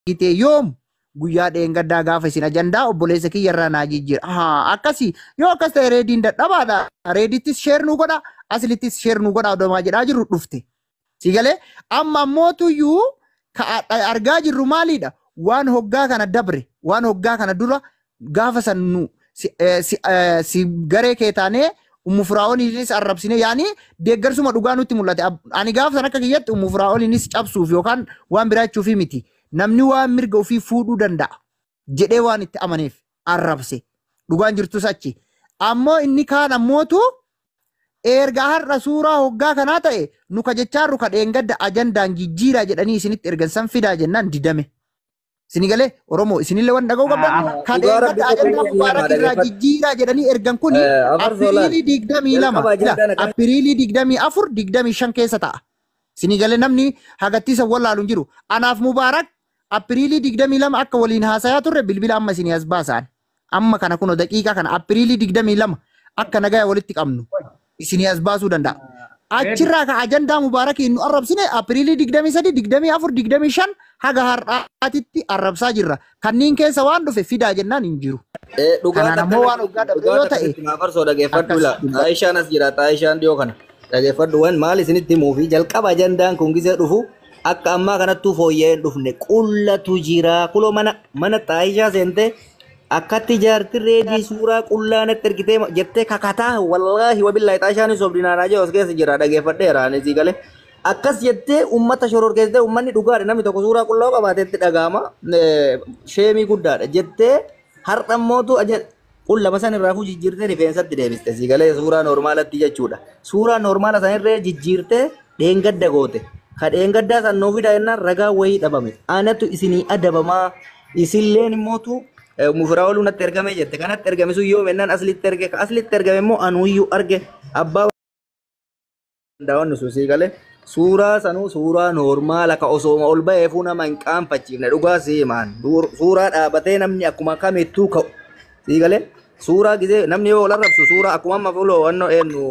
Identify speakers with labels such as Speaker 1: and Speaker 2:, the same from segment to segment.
Speaker 1: Ergitee yoom guyyaa dheengaddaa gaafa isin ajandaa obboleessa kiyya irraa naa jijjiira. Haa akkasii yoo akkas ta'e Reediin dadhabaadha. Reedittis share nu godha, Aslittis share nu godha odomaa jedhaa jirru dhufte. Si galee amma ammootuyyuu ka argaa jirru maalidha? Waan hoggaa kana dabre, waan hoggaa kana dura gaafa san nu si, si, si garee kee taanee Ummu Firaa'oliinis arrabsine yaani deeggarsuma dhugaa nutti mul'ate. Ani gaafa san akka kiyyatti Ummu Firaa'oliinis cabsuuf yookaan waan biraa jechuufi miti. Namni waan mirga ofii fuudhuu danda'a jedhee waan itti amaneef arrabse. Dhugaan jirtus achi. Ammoo inni kaan ammootu erga har'a suuraa hoggaa kanaa ta'e nu ka jechaarru ka dheengadda ajandaan jijjiiraa jedhanii isinitti ergan san fidaa jennaan didame. Isinii galee Oromoo isinillee waan dhaga'uu qabdan ka
Speaker 2: Dhugaa Rabbi
Speaker 1: dheengadda
Speaker 2: tokko
Speaker 1: ajandaa
Speaker 2: inni
Speaker 1: Mubaarak
Speaker 2: himaa
Speaker 1: irraa
Speaker 2: dhaggeeffadhu.
Speaker 1: jijjiiraa jedhanii ergan kuni
Speaker 2: Afar Soolaan
Speaker 1: Appiriilii 22
Speaker 2: jalqaba
Speaker 1: ila
Speaker 2: ajandaan akkamitti
Speaker 1: Appiriilii 24 25 keessa ta'a. Isinii galee namni hagattiisa wallaalu hin jiru. Anaaf Mubaarak Appiriilii 22 akka waliin haasayaa turre bilbila amma isinii as baasaan. Amma kana kunoo daqiiqaa kana Appiriilii 22 akka nagaya walitti qabnu isinii as baasuu danda'a. Achirraa ka ajandaa Mubaarakiin nu arrabsine Appiriilii 23, 24, 25 haga har'aatitti arrabsaa jirra. Kanniin keessa waan dhufe fidaa jennaan hin jiru.
Speaker 2: Dhugaa
Speaker 1: Kanaan
Speaker 2: takka
Speaker 1: ammoo waan hoggaa dabre
Speaker 2: dhugaa
Speaker 1: yoo
Speaker 2: takka
Speaker 1: ta'e
Speaker 2: sitti maa farsoo dhageeffadhu
Speaker 1: akkas
Speaker 2: la.
Speaker 1: dubbata.
Speaker 2: Aayishaan as jira, Aayishaan dhiyoo kana. Dhageeffadhu waan maal isinitti himuu fi jalqaba ajandaan kun gisee dhufu akka ammaa kanattuu fooyya'ee hin dhufne qullatu jira. Kuloo mana mana Aayishaa seentee akkatti jaarti Reedii suuraa qullaa natti ergitee jettee kakataa wallaahi wabillaahi Aayishaan sobdi naanaa jee os keessa jira dhageeffadheera ani sii galee. Akkas jettee uummata shororkeessitee uummanni dhugaadha namni tokko suuraa qullaa qabaatetti dhaga'ama sheemii guddaadha jettee har'a mootu qullama san irraa jijjiirtee rifeensatti deebiste sii galee suuraa noormaalatti jechuudha. Suuraa noormaala sanirree jijjiirtee dheengadda goote. Ka dheengaddaa san nuu fida jennaan ragaa wayii dhabame. Anatu isinii adabamaa isilleen immootu mufiraa ooluu natti ergame jette. Kanatti ergame sun yoo mennaan aslitti erge ka aslitti ergame immoo anuuyyuu arge abbaa daawwannu sun sii galee suuraa sanuu suuraa noormaala ka osooma ol ba'eefuu nama hin qaanfachiifne dhugaa sii himaan suuraa dhaabatee namni akkuma kamittuu ka'u sii galee suuraa gisee namni yoo ol arrabsu suuraa akkuma amma fuuloo wannoo eenyu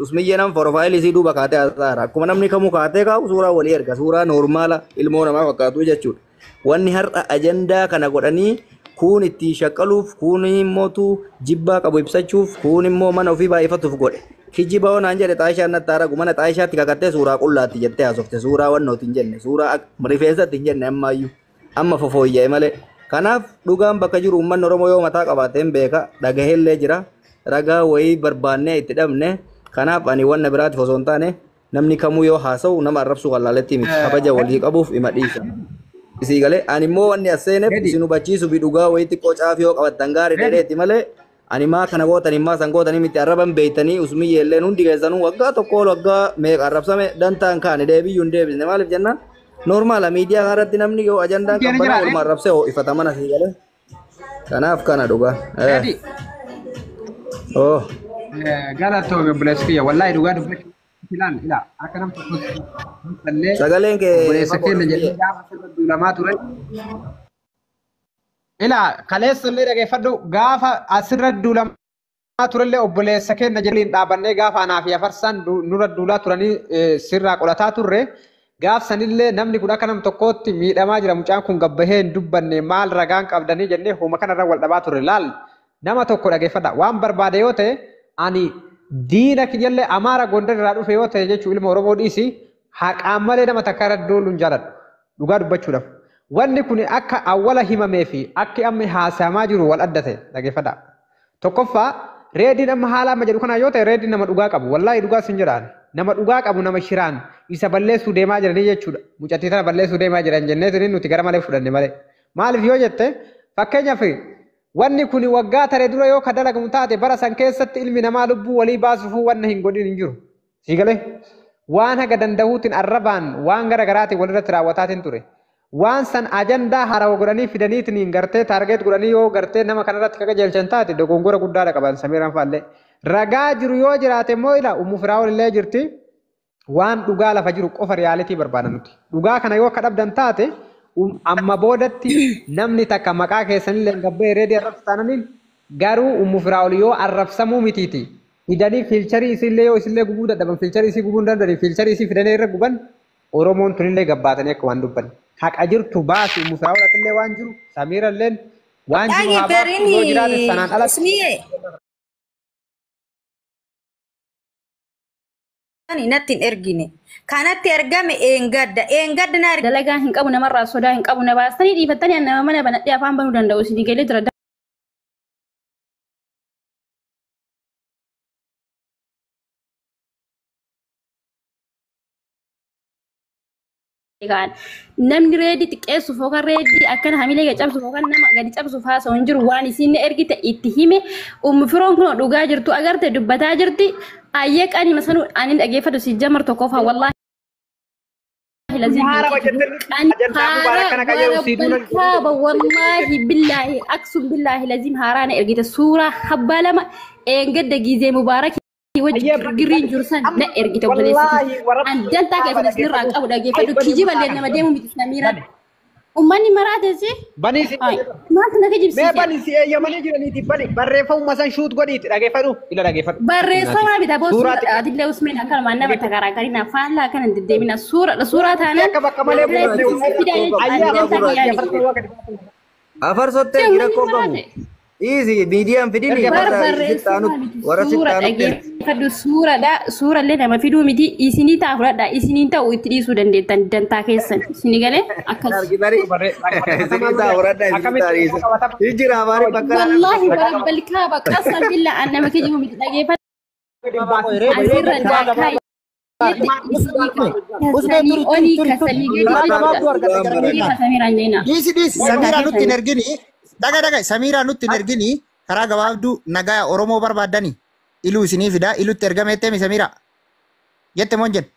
Speaker 2: usmiyyee nama porofaayilii isii duuba kaatee haasa'aara akkuma namni kamuu kaatee kaa'u suuraa walii erga suuraa noormaala ilmoo namaa fakkaatu jechuudha. Wanni har'a ajandaa kana godhanii kuun ittiin shaqqaluuf kuun immootu jibbaa qabu ibsachuuf kuun immoo mana ofii baay'ifatuuf godhe. Kijiba hoo naan jedhe Xaayishaan natti haragu mana Xaayishaatti kakattee suuraa qullaatti jettee haasofte suuraa wannooti hin jenne suuraa rifeensatti hin jenne ammaayyuu amma fofooyya'e malee. Kanaaf dhugaan bakka jiru uummanni Oromoo yoo mataa qabaate hin beeka dhagaheellee jira ragaa wayii barbaannee itti dhabne kanaaf ani wanna biraatiif osoo hin taane namni kamuu yoo haasa'u nama arrabsuu qallaaletti miti kabaja walii qabuuf ima dhiisa. Isii galee ani immoo wanni as seeneef isin hubachiisuu fi dhugaa wayii xiqqoo caafii yoo qabattan gaarii dheereeti malee ani maa kana gootanii maa san gootanii miti arraban beeytanii usmiyyeelleen hundi keessanuu waggaa tokko ol waggaa meeqa arrabsame dantaan kaane deebiyyuu hin deebisne maaliif jennaan noormaala miidiyaa kanarratti namni yoo ajandaan
Speaker 3: Keenya
Speaker 2: qabbanaa
Speaker 3: jira.
Speaker 2: oluma arrabsee ho'ifata mana sii galee kanaaf kana dhugaa.
Speaker 3: Reedi.
Speaker 2: Oh.
Speaker 3: Galatoomi obboleessa kiyya. Wallaahi dhugaa dubbachuu ilaal ilaa akka nam tokkotti illee
Speaker 2: Sagaleen kee
Speaker 3: obboleessa
Speaker 2: fagoo
Speaker 3: keenya
Speaker 2: usmiyyee.
Speaker 3: jennee gaafa sirra duulamaa ture. Ilaa kaleessa illee dhageeffadhu gaafa asirra duulamaa turellee obboleessa keenya jennee dhaabannee gaafa anaa fi afarsaan nurra duulaa turanii sirraa qolataa turre. Gaaf sanillee namni kun akka nam tokkootti miidhamaa jira mucaan kun gabbahee hin dubbanne maal ragaan qabdanii jennee homa kanarra wal dhabaa turre laal nama tokko dhageeffadha waan barbaade yoo ta'e ani diina kiyyallee Amaara Gondar irraa dhufe yoo ta'e jechuun ilma Oromoo dhiisi haqaan malee nama takka irra duuluun jaaladhu dhugaa dubbachuudhaaf. Wanni kun akka awwala himamee fi akki amma haasayamaa jiru wal adda ta'e dhageeffadha. Tokkoffaa Reediin amma haala amma jedhu kana yoo ta'e Reediin nama dhugaa qabu wallaahi dhugaa sin jedhaan nama dhugaa qabu nama shiraan isa balleessuu deemaa jiranii jechuudha. Mucattii tana balleessuu deemaa jiran jennee nuti gara malee fudhanne malee. Maaliif yoo jette fakkeenyaaf wanni kun waggaa taree dura yoo ka dalagamu taate bara san keessatti ilmi namaa lubbuu walii baasuufuu wanna hin godhin hin jiru. Sii galee waan haga danda'uutiin arrabaan waan gara garaatiin walirratti raawwataatiin ture. Waan san ajandaa harawa godhanii fidaniitiin gartee target godhanii yoo gartee nama kanarratti kaqajeelchan taate dogongora guddaadha qaban Samiiraan faallee. Ragaa jiru yoo jiraate immoo ila Ummu Firaa'ol illee jirti. Waan dhugaa lafa jiru qofa reality barbaada nuti. Dhugaa kana yoo akka dhabdan taate amma boodatti namni takka maqaa keessanillee hin gabbee Reedii arrabsu taananiin garuu Ummu Firaa'ol yoo arrabsamuu mitiiti. Fidanii fiilcharii isiillee yoo isillee gubuu dadhaban fiilcharii isii gubuu hin danda'ani fiilcharii isii fidanii irra guban Oromoon tunillee gabbaatanii akka waan dubbanne. Haqa jirtu baasi Ummu Firaa'ol waan jiru Samiiralleen waan jiru
Speaker 4: Dhagi
Speaker 3: haa baaftu yoo jiraate sanaan
Speaker 4: berini
Speaker 3: alatti.
Speaker 4: ismiye natti hin ergine. Kanatti ergame eengadda. Eengadda na ergame.
Speaker 5: Dalagaa hin qabu namarraa sodaa hin qabu na baastanii dhiifattanii an nama mana banadhee afaan banuu danda'u isinii galee jira. Namni reedii xiqqeessuuf yookaan reedii akkana hamilee gad cabsuuf yookaan nama gadi cabsuuf haasa'u hin jiru waan isin ergite itti hime Ummu Firoon kun dhugaa jirtu agarte dubbataa jirti ayyee qanii masanuu ani dhageeffatu si jamar tokkoffaa wallaahi.
Speaker 3: Haara jettee ajandaa mubaarak kana kan jedhu sii duula.
Speaker 5: Kaaba wallaahi billaahi aksum billaahi lazim haaraana ergite suuraa habbaa lama eengadda giizee mubaarak wajji girgirriin jiru san na ergite obboleessi. An dantaa keessan isinirraa qabu dhageeffadhu kijiballee nama deemu miti Samiiraan. Uummanni maraate si
Speaker 3: Banii si
Speaker 5: maaltu na
Speaker 3: mee
Speaker 5: kijibsiise?
Speaker 3: bani si eeyyamanii jiraniiti bani barreeffamuma san shuut godhiiti dhageeffadhu ila dhageeffadhu.
Speaker 5: Barreeffama bita boo
Speaker 3: Suuraa
Speaker 5: suura adillee usmeen akkanumaan nama takarakarina faallaa akkana hin deddeebina suura suuraa taanaan
Speaker 3: Akka bakka malee
Speaker 2: Afarsottee
Speaker 5: Uummanni
Speaker 2: rakkoo qabu.
Speaker 5: maraate.
Speaker 2: Dhiisi miidiyaan fidini warra
Speaker 5: Suura
Speaker 2: sittaanutti.
Speaker 5: dhageeffadhu suuraadha suurallee nama fiduu miti isinii ta'a fudhadha isiniin ta'u itti dhiisuu dandeettan dantaa keessan isinii galee akkas.
Speaker 2: Argitanii isinii ta'a fudhadhaa isinii ta'a dhiisa. Jijjiira afaanii bakka
Speaker 5: Wallaahi warabbal kaaba qasam billaa an nama kijibu miti dhageeffadhu asirra daakaa
Speaker 1: Usmee turi
Speaker 5: olii
Speaker 1: turi turi
Speaker 5: kasanii
Speaker 1: turi. Karaa gabaabduu argatte gara
Speaker 5: gadi
Speaker 1: keenyaan.
Speaker 5: Samiiraan jeenaa.
Speaker 1: Dhiisi dhiisi Samiiraa nutti hin ergini. Dhaga dhaga Samiiraa nutti hin ergini. Karaa gabaabduu nagaa Oromoo barbaaddani. Iluu isinii fidaa ilutti ergameettee mi Samiiraa? Jette moon jenna.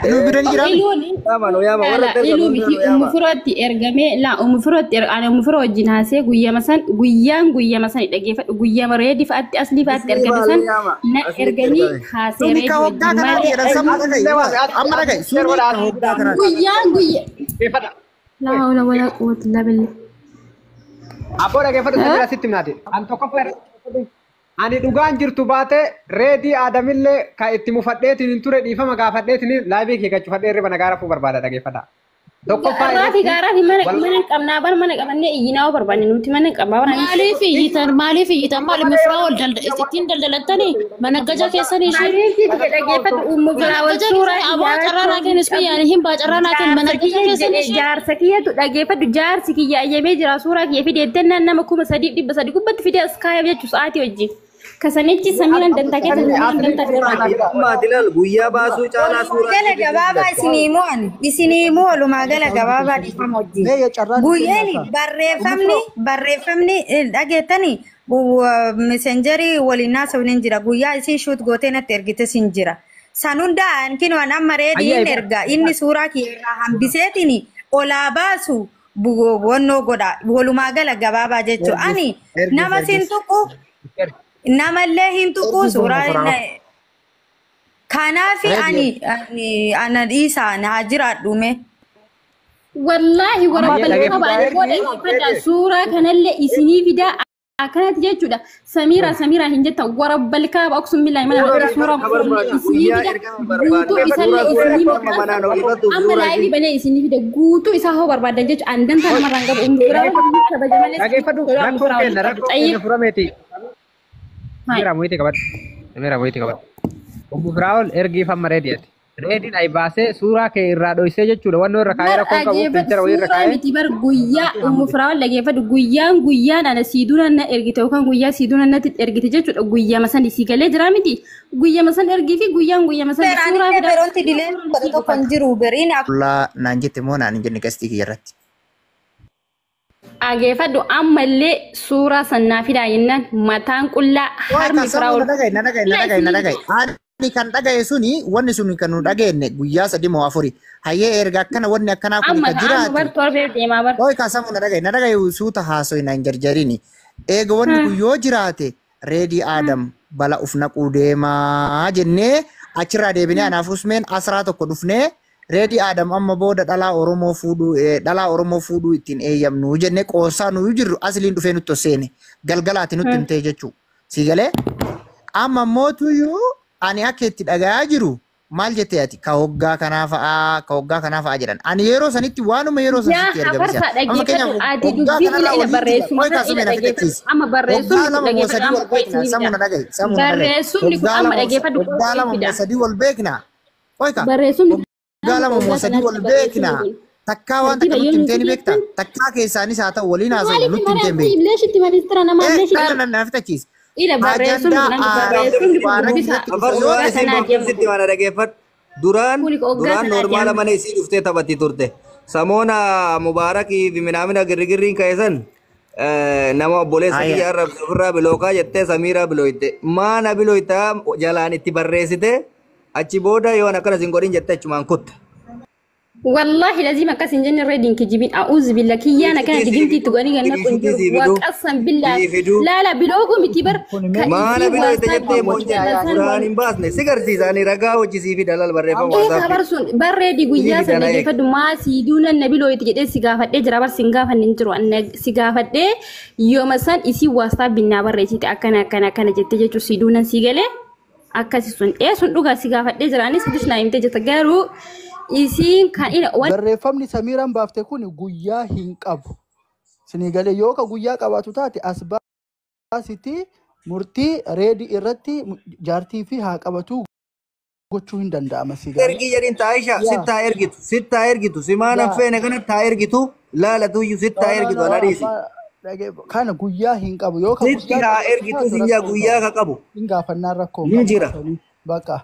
Speaker 1: Iluu bira ni jiraami?
Speaker 5: Iluun
Speaker 2: Yaama nu yaama warra
Speaker 5: Laa, iluu miti
Speaker 2: yaama.
Speaker 5: Ummu Firootti ergamee laa Ummu Firootti ani Ummu Firoo wajjin haasee guyyama san guyyaan guyyama san dhageeffadhu guyyama reedii fa'aatti aslii fa'aatti ergame san na erganii haasee
Speaker 1: Suni
Speaker 5: reedii
Speaker 1: ka waggaa
Speaker 5: wajjin
Speaker 1: kanaati
Speaker 5: malee
Speaker 1: jedhan sammuu dhaga'i. Amma dhaga'i. Suni ka waggaa kanaati.
Speaker 5: guyyaan guyya. Laa hawla walaa quwwata illaa billah.
Speaker 3: Abboo dhageeffadhu Samiira sitti himnaati. An tokkoffaa irratti ani dhugaan jirtu baate reedii Aadamillee kan itti mufadheetiin hin ture dhiifama gaafadheetiin laayivii kee gachufadhee irriba nagaa rafuu barbaada dhageeffadha. Tokkoffaa
Speaker 5: Gaarraa fi gaaraa fi mana mana qabnaa bar mana qabannee iyyinaa yoo barbaanne nuti mana qabnaa bar
Speaker 6: Maaliif iyyitan maaliif iyyitan maali mifiraa ol ittiin daldalattanii managgaja keessanii ishee
Speaker 5: Maaliif dhageeffadhu Ummu Firaa wal
Speaker 6: managgaja
Speaker 5: suuraa
Speaker 6: keessanii aboo carraa naa kennis biyyaani hin baa carraa naa kennu managgaja keessanii ishee
Speaker 5: jaarsa kiyyatu dhageeffadhu jaarsi kiyya ayyamee jira suuraa kiyya fide ettennaan nama 3300 gubbatti fide as kaayee jechuu sa'aatii wajjin. Kasanichi Samiiraan dantaa keessa Samiiraan dantaa keessa.
Speaker 2: Amma ati ilaal guyyaa baasuu caalaa suuraa
Speaker 4: Gala gabaabaa isinii himu ani. Isinii himu walumaa gala gabaabaa dhiifama wajjin.
Speaker 1: Mee yoo carraan
Speaker 4: Guyyeen barreeffamni barreeffamni dhageettanii messenjerii waliin haasofni hin jira. Guyyaa isin shuut gootee natti ergites hin jira. San hundaan kinuwan amma reedii hin erga. Inni suuraa kiyya irraa hambiseetiin olaa baasu wannoo godha. Walumaa gala gabaabaa jechuudha. Ani nama sin tuqu namallee hin tuqu suuraa inni Kanaaf ani ani ana dhiisaa na haa jiraadhu mee.
Speaker 5: Wallaahi warabbal kaaba ani booda dhageeffadha suuraa kanallee isinii fidaa akkanatti jechuudha. Samiira Samiira hin jetta warabbal kaaba oksum billaahi mana mana suuraa isinii fida guutuu isallee isinii maxxansa amma laayivii banee isinii fida guutuu isaa hoo barbaadan jechuudha. An dantaa namarraan qabu Ummu Firaa kabaja malee
Speaker 3: Dhageeffadhu
Speaker 5: sodaa Ummu
Speaker 3: rakkoo
Speaker 5: Firaa
Speaker 3: kenna
Speaker 5: waliin
Speaker 3: rakkoo
Speaker 5: qabdu.
Speaker 3: kenna furameeti. Samiira mo'iitii qabadhu. Samiira mo'iitii qabadhu. Ummu Firaa'ol ergiif amma reediyaati. Reediin ay baasee suuraa kee irraa dhoysee jechuudha. Wannoo irra kaayee
Speaker 5: Bar
Speaker 3: rakkoon qabu
Speaker 5: dhageeffadhu
Speaker 3: fiichara wayii irra
Speaker 5: suuraa
Speaker 3: kaayee.
Speaker 5: miti bar guyyaa Ummu Firaa'ol dhageeffadhu guyyaan guyyaan ana siiduuna na ergite yookaan guyyaa siiduuna natti ergite jechuudha guyyama san isii galee jira miti guyyama san ergii fi guyyaan guyyama san suuraa
Speaker 4: Anillee
Speaker 5: fidaa
Speaker 4: beroonti dilee godhe tokko hin jiru beriin
Speaker 1: Qullaa naan jette moo naan hin jenne gastii kiyya irratti.
Speaker 5: Dhageeffadhu ammallee suuraa sannaa fidaa jennaan mataan qullaa
Speaker 1: Waa
Speaker 5: harmi
Speaker 1: kan sammuu
Speaker 5: Firaa'ol
Speaker 1: na dhagaye na dhagaye na dhagaye na dhagaye. Ani kan dhagaye suni wanni sun kan nu dhageenye guyyaa sadi moo afuri. Hayyee erga akkana wanni akkanaa kun
Speaker 5: amma
Speaker 1: kan
Speaker 5: amma bar
Speaker 1: jiraatu.
Speaker 5: torbee deemaa bar.
Speaker 1: Ooyi kan sammuu na dhagaye na dhagaye suuta haasoo hin jarjarini. Eega wanni kun yoo jiraate reedii Aadam bala uf naquu deemaa jennee achirraa deebinee anaaf Usmeen asraa tokko dhufnee reedii Aadam amma booda dhalaa Oromoo fuudhuu dhalaa Oromoo fuudhuu ittiin eeyyamnu jennee qoosaa nuyi jirru asliin dhufee nutti ol seene galgalaati nutti himtee jechuu. Si galee? Amma mootuyyuu ani akka itti dhagayaa jiru Maal jettee ati ka hoggaa kanaa fa'aa ka hoggaa kanaa fa'aa jedhan. Ani yeroo sanitti waanuma yeroo
Speaker 5: Yaa
Speaker 1: sanitti ergamsiisa.
Speaker 5: hafarsaa
Speaker 1: Amma
Speaker 5: dhaggeeffadhu
Speaker 1: fakkeenyaaf
Speaker 5: ati
Speaker 1: hoggaa
Speaker 5: dubbii
Speaker 1: kanarraa
Speaker 5: ila
Speaker 1: waliin jira.
Speaker 5: barreessuma
Speaker 1: Qoy
Speaker 5: irra
Speaker 1: kaasumee
Speaker 5: ila
Speaker 1: na
Speaker 5: dhaggeeffadhu
Speaker 1: fixachiisi.
Speaker 5: amma
Speaker 1: Hoggaa
Speaker 5: barreessumni kun
Speaker 1: lama moo
Speaker 5: dhaggeeffadhu
Speaker 1: sadii
Speaker 5: amma
Speaker 1: wal beekna.
Speaker 5: qo'isni
Speaker 1: Sammuu
Speaker 5: fida.
Speaker 1: na dhagahi. Sammuu na dhagahi.
Speaker 5: Barreessumni kun
Speaker 1: Hoggaa
Speaker 5: amma
Speaker 1: lama moo
Speaker 5: dhaggeeffadhu
Speaker 1: hoggaa
Speaker 5: qo'isni
Speaker 1: lama moo
Speaker 5: fida.
Speaker 1: sadii wal beekna. Qoy ka
Speaker 5: Barreessumni kun
Speaker 1: hoggaa
Speaker 5: amma
Speaker 1: lama moo
Speaker 5: hoggaa
Speaker 1: sadii
Speaker 5: kanaatti
Speaker 1: wal beekna.
Speaker 5: barreessumni kun
Speaker 1: Takkaa waan
Speaker 5: tartiiba
Speaker 1: takka
Speaker 5: yoo
Speaker 1: nutti
Speaker 5: nuti
Speaker 1: himtee ni beekta.
Speaker 5: geessan
Speaker 1: Takkaa keessaanis haa ta'u waliin haasofnu
Speaker 5: maaliif
Speaker 1: nutti himtee hin
Speaker 5: mara
Speaker 1: beektu.
Speaker 5: leeshitti manisteera namaa leeshitti
Speaker 1: Kana na fixachiisi.
Speaker 5: ila barreessumni
Speaker 1: Ajandaa
Speaker 5: kun amma
Speaker 1: aadaa
Speaker 5: barreessumni kun
Speaker 1: Mubaarak
Speaker 5: dubbisa
Speaker 1: irratti
Speaker 2: Afar
Speaker 1: dhufe yoo
Speaker 2: waan
Speaker 5: hoggaa
Speaker 2: isin
Speaker 5: kanaati amma
Speaker 2: sitti
Speaker 5: kun
Speaker 2: waan dhaggeeffadhu. Duraan
Speaker 5: kuni hoggaa
Speaker 2: duraan
Speaker 5: kanaati
Speaker 2: normaala
Speaker 5: amma
Speaker 2: mana isii dhuftee taphatti turte. Samoona Mubaarakii fi minaamina girgirriin ka'e nama obboleessa
Speaker 1: Aya.
Speaker 2: kiyya arrabse ofirraa bilookaa jettee Samiiraa bilooyte. Maana bilooytaa jalaan itti barreessite achi booda yoon akkana sin godhin jettee achumaan kutte.
Speaker 5: Wallahi lazima akkas hin jenne reediin kijibin a'uuzu billa kiyyaana kana
Speaker 2: Sii
Speaker 5: digimtiitti
Speaker 2: fiduu,
Speaker 5: godhanii ganna kun
Speaker 2: sii
Speaker 5: jiru
Speaker 2: fiduu,
Speaker 5: waaqassan billaa
Speaker 2: sii fiduu.
Speaker 5: laala biloogu miti bar
Speaker 7: Kun
Speaker 5: ka
Speaker 2: Maana
Speaker 5: isii
Speaker 2: bilooyte
Speaker 5: waasaa
Speaker 2: jettee moon jenne
Speaker 5: san
Speaker 2: duraan hin baasne si garsiisaanii ragaa hojii sii fida lal barreeffama
Speaker 5: Ee
Speaker 2: waasaappi.
Speaker 5: kabar sun barreedi
Speaker 2: Sii
Speaker 5: guyyaa
Speaker 2: fida
Speaker 5: san
Speaker 2: na eegi.
Speaker 5: dhaggeeffadhu maa sii duunan na bilooyte jedhee si gaafadhee jira bar sin gaafanne hin jiru anna si gaafadhee yooma san isii waasaa binnaa barreessite akkana akkana akkana jettee jechuu sii duunan sii galee akkasi sun ee sun dhugaa si gaafadhee jira anis situs naa himtee jirta garuu isiin kan ina waan
Speaker 7: Barreeffamni Samiiraan baafte kun guyyaa hin qabu. Sinii galee yoo ka guyyaa qabaatu taate as baasitti murtii reedii irratti jaartii fi haa qabatu gochuu hin danda'ama si galee.
Speaker 2: Ergi jedhin Taayisha
Speaker 7: Yaa
Speaker 2: sittaa ergitu sittaa ergitu simaan
Speaker 7: yaa
Speaker 2: affeene kana taa ergitu laalatuyyuu sittaa
Speaker 7: no no
Speaker 2: ergitu
Speaker 7: no
Speaker 2: ana dhiisi.
Speaker 7: amma kana guyyaa hin qabu yoo ka
Speaker 2: Sitti
Speaker 7: guyyaa
Speaker 2: haa
Speaker 7: qabaatu
Speaker 2: ergitu
Speaker 7: taate
Speaker 2: sin jaa
Speaker 7: rakkoo hin
Speaker 2: guyyaa
Speaker 7: qabu.
Speaker 2: ka qabu
Speaker 7: Hin gaafannaan rakkoo hin
Speaker 2: ni
Speaker 7: qabu
Speaker 2: jira.
Speaker 7: haasawni bakka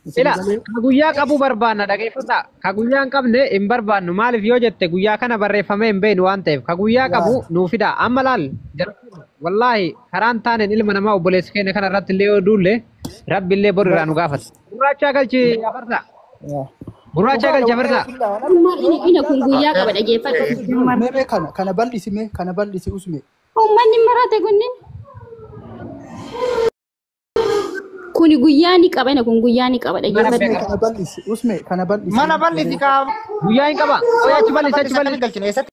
Speaker 7: isin
Speaker 3: Ila
Speaker 7: galee.
Speaker 3: ka guyyaa qabu barbaanna dhaggeeffadhaa. Ka guyyaa hin qabne hin barbaannu. Maaliif yoo jette guyyaa kana barreeffamee hin beeknu waan ta'eef ka guyyaa
Speaker 7: Yaa
Speaker 3: qabu nuu fida. Amma laal jara- wallaahi karaan taaneen ilma namaa obboleessa keenya kana irratti illee yoo duulle rabbi illee boru irraa nu gaafata. Gurraacha galchi afarsaa.
Speaker 7: yaa.
Speaker 3: Gurraacha
Speaker 7: Dhugaadha
Speaker 3: galchi
Speaker 7: wallahi
Speaker 3: afarsaa.
Speaker 7: billaa
Speaker 5: maal ina ina kun guyyaa qaba dhaggeeffadhu
Speaker 7: mee mee kana kana bal'isi mee kana bal'isi usme.
Speaker 5: Uummanni marate kunniin. Kuni guyyaa ni qaba ina kun guyyaa ni qaba
Speaker 3: Mana
Speaker 5: dhaggeeffadhu.
Speaker 7: Usme
Speaker 3: beekaa.
Speaker 7: kana bal'isi usme kana bal'isi
Speaker 1: Mana bal'isi kaa
Speaker 3: Guyyaa hin qaba. Oye achi
Speaker 1: mana
Speaker 3: bal'isi
Speaker 1: bal'isi
Speaker 3: achi
Speaker 1: akkamitti
Speaker 3: bal'isi.
Speaker 1: galchine eessatti